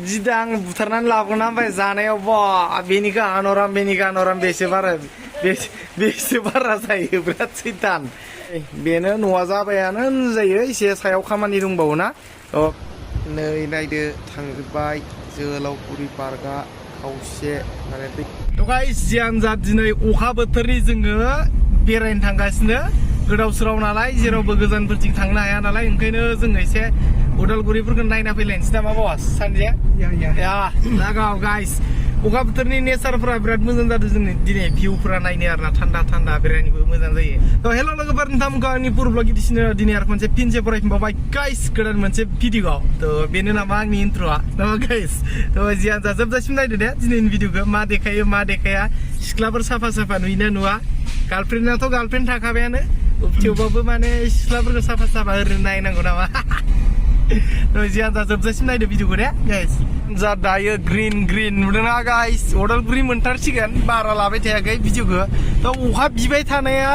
जिदां बुथारनानै लाबोना ओमफ्राय जानायाव बा बेनिखौ आनराम बेसे बारा जायो बिराद सैतान बेनो न'आ जाबायानो होनजायो एसे सायाव खामानि दंबावोना नै नायदो थांजोब्बाय जोहोलावफुरि पार्कआ खावसे माने थ' गाइस जियानो जा दिनै अखा बोथोरनि जोङो बेरायनो थांगासिनो गोदाव सोराव नालाय जेरावबो गोजानफोरथिं थांनो हाया नालाय ओंखायनो जोङो एसे उदालगुरिफोरखौ नायना फैलायनोसै नामा बस सानजे या लागाव गाइस अखा बोथोरनि नेचारफोरा बिराद मोजां जादों जोंनि दिनै भिउफोरा नायनो आरोना थान्दा थान्दा बेरायनोबो मोजां जायो थ' हेल' लोगोफोर नोंथांमोनखौ आंनि पुर ब्लग एडिशनाव दिनै आरो खनसे फिनसे फरायफिनबावबाय गाइस गोदान मोनसे भिडिअ'आव थ' बेनो नामा आंनि इन्ट्र'आ नामा गाइस थ' जियानो जा जोबजासिम नायदो दे दिनैनि भिडिअ'खौ मा देखायो मा देखाया सिख्लाफोर साफा साफा नुयोना नुवा गार्लफ्रेन्डआथ' गार्लफ्रेन्ड थाखाबायानो थेवबाबो माने सिख्लाफोरखौ साफा साफा ओरैनो नायनांगौ नामा जियानो जा जोबजासिम नायदो भिडिअ'खौ दे गाइस जा दायो ग्रिन नुदोंना गाइस उदालगुरि मोनथारसिगोन बारा लाबाय थायाखै भिडिअ'खौ थ' अखा बिबाय थानाया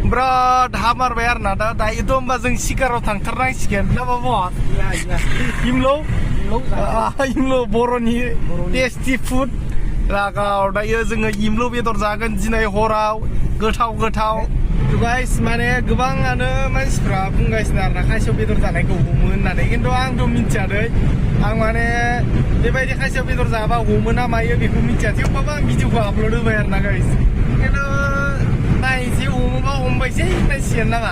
बिराद हामारबाय आरोना दायोथ' होमबा जों सिकाराव थांथारनांसिगोन ना माबा इमलौ बर'नि टेस्टि फुड लागाव दायो जोङो इमलौ बेदर जागोन दिनै हराव गोथाव गाइस माने गोबाङानो मानसिफ्रा बुंगासिनो आरोना खासेव बेदर जानायखौ हमो होननानै खिन्थु आंथ' मिथियादै आं माने बेबायदि खासेव बेदर जाबा हमो ना मायो बेखौ मिथिया थेवबाबो आं भिडिअखौ आपल'ड होबाय आरोना गाइस खिन्थु नायनोसै हमोबा हमबायसै होननांसिगोन नामा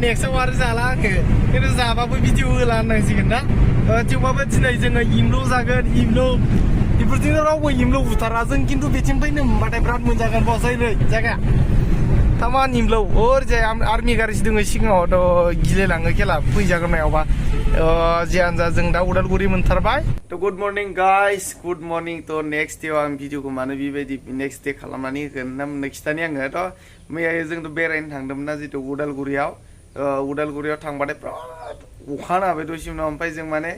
नेक्स्टआव आरो जाला आङो खिन्थु जाबाबो भिडिअ होला होननांसिगोन ना थेवबाबो दिनै जोङो इमलौ जागोन इमलौ बेफोरजोंनो रावबो इमलौ बुथारा जों खिन्थु बेथिं फैनो मोनबाथाय बिराद मोनजागोन बसाय नै जायगाया तामान इमलौ ओरैजाय आर्मि गारिसो दङ सिगाङाव गिलायलाङो खेला फैजागोन मायावबा जियानो जा जों दा उदालगुरि मोनथारबाय थ' good morning guys good morning थ' नेक्स्ट डेआव आं भिडिअखौ मानो बेबायदि नेक्स्ट डे खालामनानै होगोन होनना खिथानि आङो थ' मैया जोंथ' बेरायनो थांदोंमोन ना जितु उदालगुरियाव थांबाथाय बिराद अखा हाबाय दसे उनाव ओमफ्राय जों माने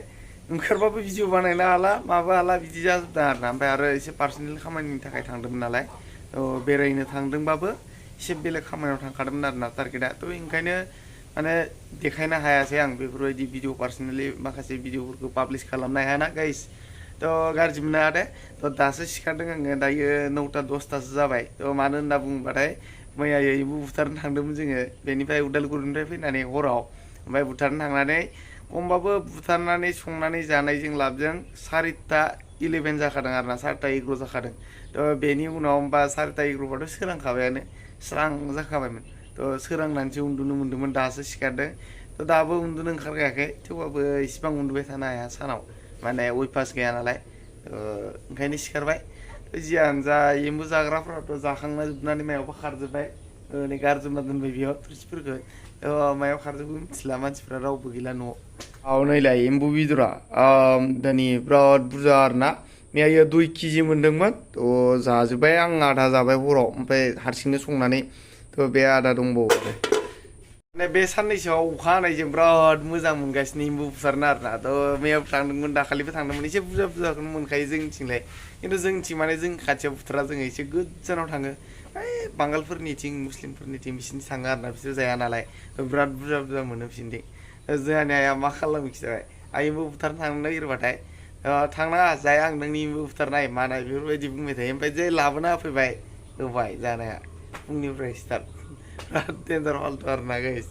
ओंखारबाबो भिडिअ बानायनो हाला माबा हाला बिदि जाजोबदों आरोना ओमफ्राय आरो एसे पार्सनेल खामानिनि थाखाय थांदोंमोन नालाय बेरायनो थांदोंबाबो एसे बेलेग खामानियाव थांखादोंमोन आरोना टारगेटआ थ' ओंखायनो माने देखायनो हायासै आं बेफोरबायदि भिडिअ पार्सनेलि माखासे भिडिअफोरखौ पाब्लिश खालामनो हायाना गाइस थ' गाज्रि मोना दे थ' दासो सिखारदों आङो दायो 9टा 10टासो जाबाय थ' मानो होनना बुङोबाथाय मैया एम्बु बुथारनो थांदोंमोन जोङो बेनिफ्राय उदालगुरिनिफ्राय फैनानै हराव ओमफ्राय बुथारनो थांनानै खमबाबो बुथारनानै संनानै जानायजों लाबजों 4टा 11 जाखादों आरोना 4टा 11 जाखादों थ' बेनि उनाव होमबा 4टा 11बाथ' सोरांखाबायानो स्रां जाखाबायमोन थ' सोरांनानैसो उन्दुनो मोन्दोंमोन दासो सिखारदों थ' दाबो उन्दुनो ओंखारखायाखै थेवबाबो इसिबां उन्दुबाय थानो हाया सानाव माने अयभास गैया नालाय ओंखायनो सिखारबाय जियानो जा एम्बु जाग्राफोराथ' जाखांना जोबनानै मायावबा खारजोब्बाय नै गारजोबना दोनबाय बेयाव थुरसिफोरखौ मायाव खारजोबो मिथिला मानसिफ्रा रावबो गैला न'आव नैलाय एम्बु बेदरा दानि बिराद बुरजा आरोना मैया 2 केजि मोन्दोंमोन थ' जाजोब्बाय आं आधा जाबाय हराव ओमफ्राय हारसिंनो संनानै थ' बे आधा दंबावो माने बे साननैसोआव अखा हानायजों बिराद मोजां मोनगासिनो एम्बु बुथारनो आरोना थ' मैयाबो थांदोंमोन दाखालिबो थांदोंमोन एसे बुरजाखौनो मोनखायो जोंनिथिंलाय खिन्थु जोंनिथिं माने जों खाथियाव बुथारा जोङो एसे गोजानाव थाङो बांगालफोरनिथिं मुस्लिमफोरनिथिं बिसिनि थाङो आरोना बिसोर जाया नालाय बिराद बुरजा मोनो बिसिनिथिं जोंहानि आइया मा खालामो खिथाबाय आइ एम्बु बुथारनो थांनो नागिरबाथाय थांनाङा जाया आं नोंनि एम्बु बुथारनाय मानाय बेफोरबायदि बुंबाय थायो ओमफ्राय जे लाबोना होफैबाय होबाय जानाया फुंनिफ्राय स्टार्ट बिराद डेन्जार फाल्थु आरोना गाइस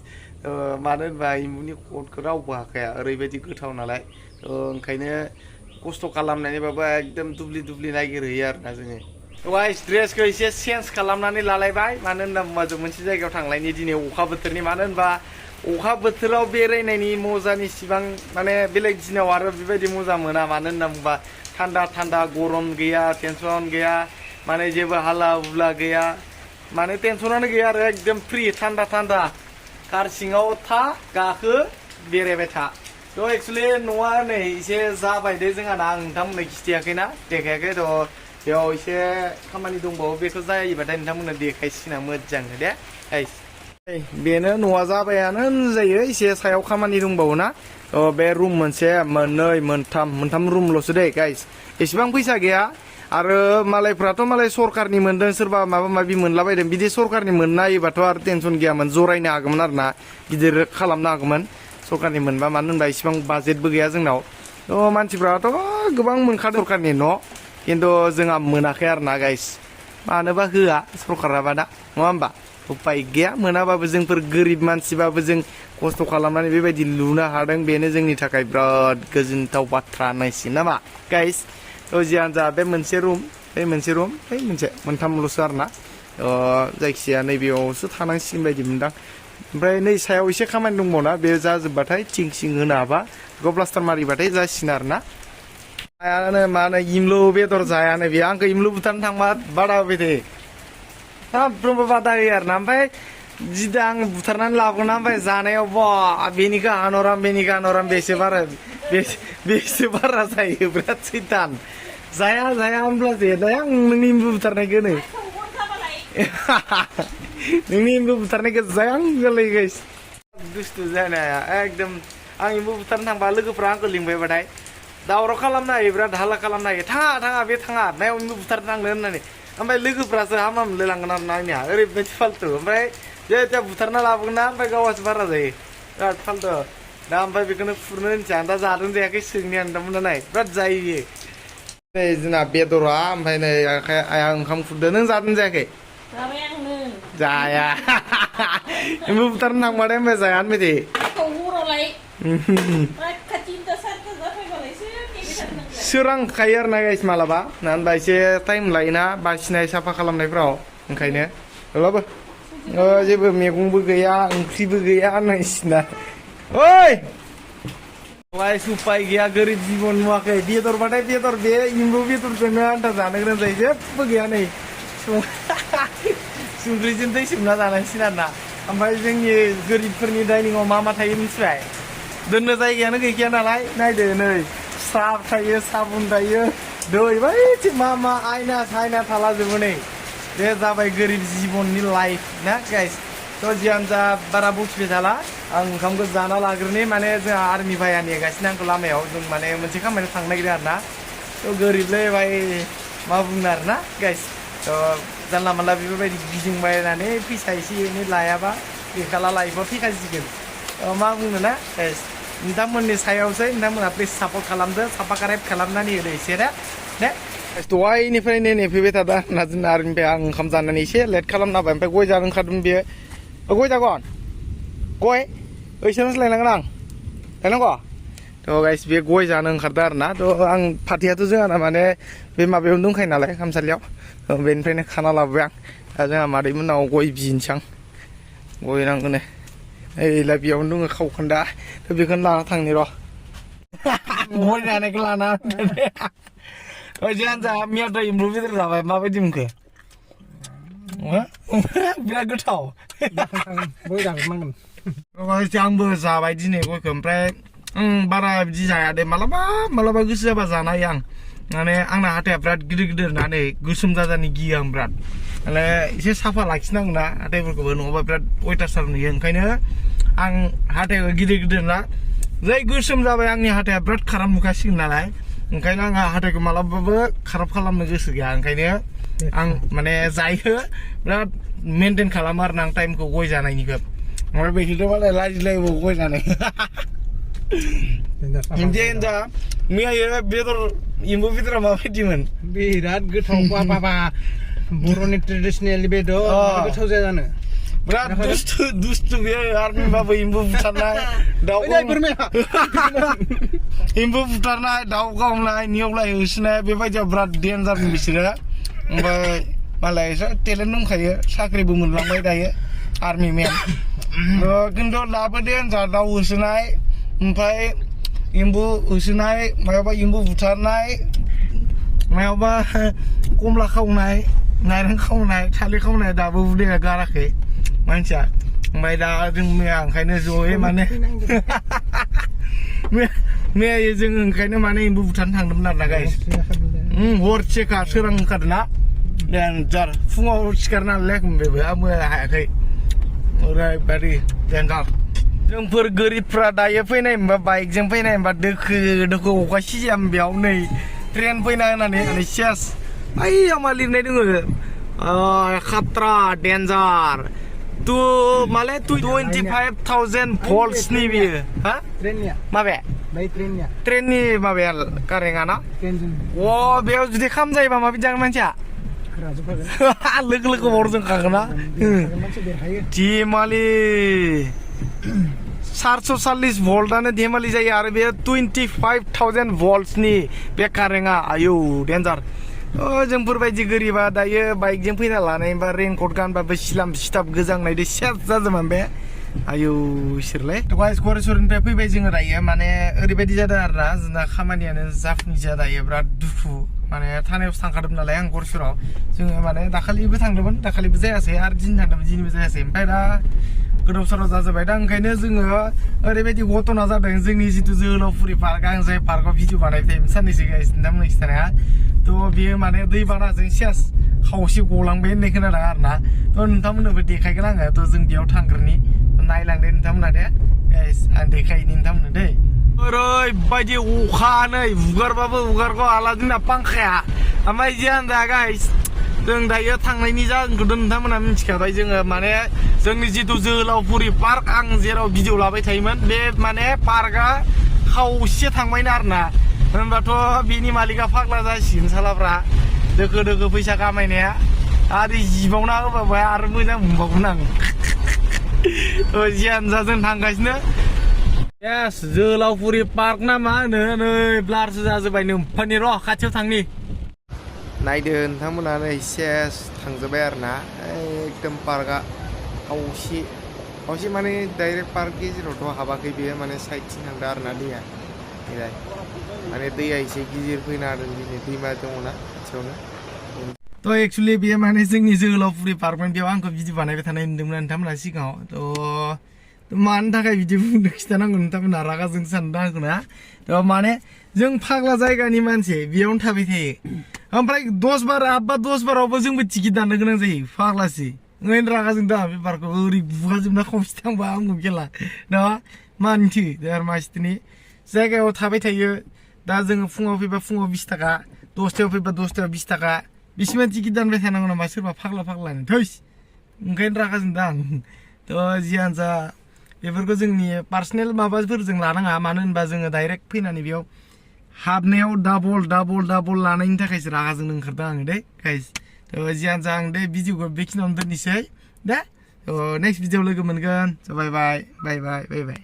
मानो होनबा एम्बुनि खदखौ रावबो हाखाया ओरैबायदि गोथाव नालाय ओंखायनो खस्थ' खालामनानैबाबो एकदम दुब्लि नागिरहैयो आरोना जोङो गाइस ड्रेसखौ एसे चेन्ज खालामनानै लालायबाय मानो होनना बुंबा जों मोनसे जायगायाव थांलायनि दिनै अखा बोथोरनि मानो होनबा अखा बोथोराव बेरायनायनि मजानि सिबां माने बेलेग दिनाव आरो बेबायदि मजा मोना मानो होनना बुंबा थान्दा गरम गैया टेनसन गैया माने जेबो हाला उला गैया माने टेनसनानो गैया आरो एकदम फ्रि थान्दा कार सिङाव था गाखो बेरायबाय था थ' एक्सुवेलि न'आ नै एसे जाबाय दे जोंहा आं नोंथांमोननो खिथियाखैना देखायाखै थ' बेयाव एसे खामानि दंबावो बेखौ जायोबाथाय नोंथांमोननो देखायसिना मोजांनो दे बेनो न'आ जाबायानो होनजायो एसे सायाव खामानि दंबावोना बे रुम मोनसे मोननै मोनथाम रुमल'सो दे गाइस एसेबां फैसा गैया आरो मालायफ्राथ' मालाय सरकारनि मोनदों सोरबा माबा माबि मोनलाबायदों बिदि सरकारनि मोननो हायोबाथ' आरो टेनसन गैयामोन जरायनो हागौमोन आरोना गिदिर खालामनो हागौमोन सरकारनि मोनबा मानो होनबा इसिबां बाजेटबो गैया जोंनाव मानसिफ्राथ' गोबां मोनखादों सरकारनि न' खिन्थु जोंहा मोनाखै आरो ना गाइस मानोबा होआ सरकाराबा दा नङा होमबा उपाय गैया मोनाबाबो जोंफोर गोरिब मानसिबाबो जों खस्थ' खालामनानै बेबायदि लुनो हादों बेनो जोंनि थाखाय बिराद गोजोनथाव बाथ्रा नायसिन नामा गाइस जियानो जा बे मोनसे रुम बै मोनसे मोनथामल'सो आरो ना जायखिजाया नैबेयावसो थानांसिगोन बायदि मोनदां ओमफ्राय नै सायाव एसे खामानि दंबावना बे जाजोबबाथाय थिं सिं होनो हाबा बेखौ प्लास्टार मारिबाथाय जासिगोन आरो ना जायानो मानो इमलु बेदर जायानो बेयो आंखौ इमलु बुथारनो थांबा बादा होबाय थायो सानफ्रोमबो बादा होयो आरो ना ओमफ्राय जिदा आं बुथारनानै लाबोना ओमफ्राय जानायाव बा बेनिखौ आनराम बेसे बारा जायो बिराद सैतान जाया होनब्लासो दाया आं नोंनि इमलु बुथारनायखौ नै नोंनि इमलु बुथारनायखौ जाया आं गोरलै गाइस दुस्थु जानाया एकदम आं इमलु बुथारनो थांबा लोगोफ्रा आंखौ लिंबायबाथाय दावराव खालामनो हायो बिराद हाला खालामनो हायो थाङा बे थाङा नायाव इमलु बुथारनो थांनो होननानै ओमफ्राय लोगोफ्रासो हामा मोनलायलांगोन आरो ना आंनिया ओरैबायदि फाल्तु ओमफ्राय जेथिया बुथारना लाबोगोन ना ओमफ्राय गावासो बारा जायो बिराद फाल्तु दा ओमफ्राय बेखौनो फुरनो होनसै आं दा जादों जायाखै सोंनि आं दामोन नाय बिराद जायो बियो नै जोंना बेदरा ओमफ्राय नै आइया ओंखाम खुरदों नों जादों जायाखै जाया इमलु बुथारनो थांबाथाय ओमफ्राय जाया होनबाय सोरांखायो आरो ना गाइस मालाबा ना होनबा एसे टाइम लायोना बासिनाय साफा खालामनायफ्राव ओंखायनो अब्लाबो जेबो मैगंबो गैया ओंख्रिबो गैया होननायसिना ओइ गाइस उपाय गैया गोरिब जिबन नुवाखै बेदरबाथाय बेदर बे इमलु बेदरजोंनो आन्था जानो गोनां जायो जेबो गैया नै संख्रिजों दै सोमना जानांसिगोन आरो ना ओमफ्राय जोंनि गोरिबफोरनि डाइनिंआव मा थायो मिथिबाय दोननो जायगायानो गैखाया नालाय नायदो नै साफ थायो साबुन थायो दै बायदि मा आयना सायना थालाजोबो नै बे जाबाय गोरिब जिबननि लाइफ ना गाइस थ' जियानो जा बारा बुंथिबाय थाला आं ओंखामखौ जाना लाग्रोनि माने जोंहा आर्मि भाइया नेगासिनो आंखौ लामायाव जों माने मोनसे खामानियाव थांनो नागिरदों आरो ना थ' गोरिबलै भाइ मा बुंनो आरो ना गाइस थ' जानला मानला बेफोरबायदि गिदिंबायनानै फैसा एसे एनै लायाबा गैखाला लाइफआव थैखासिगोन मा बुंनो ना गाइस नोंथांमोननि सायावसो नोंथांमोनहा प्लिज सापर्ट खालामदो साबस्क्राइब खालामनानै होदो एसे दे दहायनिफ्रायनो नेफैबाय थादों ना जोंना आर्मिनिफ्राय आं ओंखाम जानानै एसे लेट खालामना होबाय ओमफ्राय गय जानो ओंखारदों बेयो गय जागोन गय ओइसोरनोसो लायनांगोन आं लायनांगौ थ' गाइस बे गय जानो ओंखारदों आरो ना थ' आं फाथैयाथ' जोंहा माने बे माबायावनो दंखायो नालाय खामसालियाव बेनिफ्रायनो खाना लाबोबाय आं दा जोंहा मादैमोननाव गय बिनोसै आं गय नांगौनो ओइला बेयावनो दङ खावखोन्दा थ' बेखौनो लाना थांनि र' गय जानायखौ लाना जियानो जा मैयाथ' इमलु बेदर जाबाय माबायदि मोनखो बिराद गोथाव आंबो जाबाय दिनै गयखौ ओमफ्राय बारा बिदि जाया दे मालाबा गोसो जाबा जानो हायो आं माने आंना हाथाया बिराद गिदिर ना नै गोसोम जाजानो गियो आं बिराद माने एसे साफा लाखिनांगौ ना हाथायफोरखौबो नङाबा बिराद अयथासार नुयो ओंखायनो आं हाथाया गिदिर ना जै गोसोम जाबाय आंनि हाथाया बिराद खाराब नुखासिगोन नालाय ओंखायनो आंहा हाथायखौ मालाबाबो खाराब खालामनो गोसो गैया ओंखायनो आं माने जायो बिराद मेनटेन खालामो आरो ना आं टाइमखौ गय जानायनिखौ ओमफ्राय बेखिथ' मालाय लाजिलायबो गय जानाय हिन्जा मैया बेदर एम्बु बेदरा माबायदिमोन बिराद गोथाव बाबा बर'नि ट्रेडिसनेल बेदर गोथाव जाया जानो बिराद दुस्थु बेयो आर्मिबाबो एम्बु बुथारनाय दाउ एम्बु बुथारनाय दाउ गावनाय नेवलाय होसोनाय बेबायदियाव बिराद डेन्जार बिसोरो ओमफ्राय मालाय एसे टेलेन्ट दंखायो साख्रिबो मोनलांबाय दायो आर्मि मेन खिन्थु दाबो डेन्जार दाउ होसोनाय ओमफ्राय एम्बु होसोनाय मायाबा एम्बु बुथारनाय मायाबा कमला खावनाय नारें खावनाय थालिर खावनाय दाबो उदैया गाराखै मानसिया ओमफ्राय दा जों मैया ओंखायनो जयै माने मैया जों ओंखायनो माने एम्बु बुथारनो थांदोंमोन आरो ना गाइस हरसेखा सोरां ओंखारदोंना डेन्जार फुङाव सिखारनानै बेबो आंबो हायाखै ओरैबायदि डेन्जार जोंफोर गोरिबफ्रा दायो फैनाय होनबा बाइकजों फैनाय होनबा दोखो अखा सिजाम बेयाव नै ट्रेन फैना होननानै सेस ओइयाव मा लिरनाय दङ खात्रा डेन्जार माले 25,000 भल्ट्सनि बियो हा ट्रेननिया माबे बै ट्रेननिया ट्रेननि माबाया कारेन्टआ ना ट्रेनजों बेयाव जुदि खाम जायोबा माबायदि जागोन मानसिया राजुफागोन लोगो लोगो हरजों खागोन ना मानसि देरहायो धेमालि 440 भल्टानो धेमालि जायो आरो बे 25,000 भल्ट्सनि बे कारेन्टआ आयौ डेन्जार जोंफोरबायदि गोरिबा दायो बाइकजों फैना लानाय बा रेनकट गानबाबो सिलाम सिथाब गोजांनायदो सेस जाजोबोमोन बे आयौ इसोरलाय गाइस गरेस्वरनिफ्राय फैबाय जोङो दायो माने ओरैबायदि जादों आरोना जोंना खामानियानो जाफुंजाया दायो बिराद दुखु माने थानायावसो थांखादोंमोन नालाय आं गरेस्वराव जोङो माने दाखालिबो थांदोंमोन दाखालिबो जायासै आरो दिनै थांदोंमोन दिनैबो जायासै ओमफ्राय दा गोदाव सोराव जाजोब्बाय दा ओंखायनो जोङो ओरैबायदि घटना जादों जोंनि जिथु जोहोलावफुरि पार्क आं जाय पार्कआव भिडिअ बानायबाय थायोमोन साननैसो गाइस नोंथांमोननि खिथानाया थ' बेयो माने दैबानाजों सेस खावसे गलांबाय होननाय खोनादों आरोना थ' नोंथांमोननोबो देखायगोन आङो थ' जों बेयाव थांग्रोनि नायलांदे नोंथांमोना दे गाइस आं देखायनि नोंथांमोननो दे ओरैबायदि अखा नै हुगारबाबो हुगारगौ आला जोंना पांखाया ओमफ्राय जियानो जा गाइस जों दायो थांनायनि जाहोनखौथ' नोंथांमोना मिथिखाबाय जोङो माने जोंनि जिथु जोहोलावफुरि पार्क आं जेराव भिडिअ लाबाय थायोमोन बे माने पार्कआ खावसे थांबायनो आरोना होनबाथ' बिनि मालिकआ फाग्ला जासिगोन सालाफ्रा दोखो दोखो फैसा खामायनाया आरो जिबावना होबाय आरो मोजां मोनबावगोन आं जियानो जा जों थांगासिनो येस जोहोलावफुरि पार्क ना मा होनो नै ब्लारसो जाजोब्बाय नोम्फानि र' खाथियाव थांनि नायदो नोंथांमोना नै सेस थांजोब्बाय आरोना एकदम पार्कआ खावसे माने डाइरेक्ट पार्क गेजेरावथ' हाबाखै बेयो माने साइडथिं थांदों आरोना दैया बेलाय माने दैया एसे गिदिर फैना होदों दिनै दैमा दङना खाथियावनो थ' एक्सुवेलि बेयो माने जोंनि जोहोलावफुरि पार्कमोन बेयाव आंखौ भिडिअ बानायबाय थानाय नुदोंमोन नोंथांमोना सिगाङाव थ' मानि थाखाय बिदि बुंनो खिथानांगौ नोंथांमोना रागा जोंनो सानदों आंखौ ना थ' माने जों फाग्ला जायगानि मानसि बेयावनो थाबाय थायो ओमफ्राय 10 बार हाबबा 10 बारावबो जोंबो टिकेट दाननो गोनां जायो फाग्लासि ओंखायनो रागा जोंदों आं बे पार्कखौ ओरै बुगाजोबना खावसे थांबा आंबो गेला ना मानथो मानसिनि जायगायाव थाबाय थायो दा जोङो फुङाव फैबा फुङाव 20 थाखा 10टायाव फैबा 10टायाव 20 थाखा बिसिबां टिकेट दानबाय थानांगौ नामा सोरबा फाग्लानो थैस ओंखायनो रागा जोंदों आं थ' जियानो जा बेफोरखौ जोंनि पार्सनेल माबाफोरजों लानाङा मानो होनबा जोङो डाइरेक्ट फैनानै बेयाव हाबनायाव डाबल लानायनि थाखायसो रागा जोंनो ओंखारदों आङो दे गाइस थ' जियानो जा आं दे भिडिअखौ बेखिनियावनो दोननोसै दे थ' नेक्स्ट भिडिअ लोगो मोनगोन बाय बाय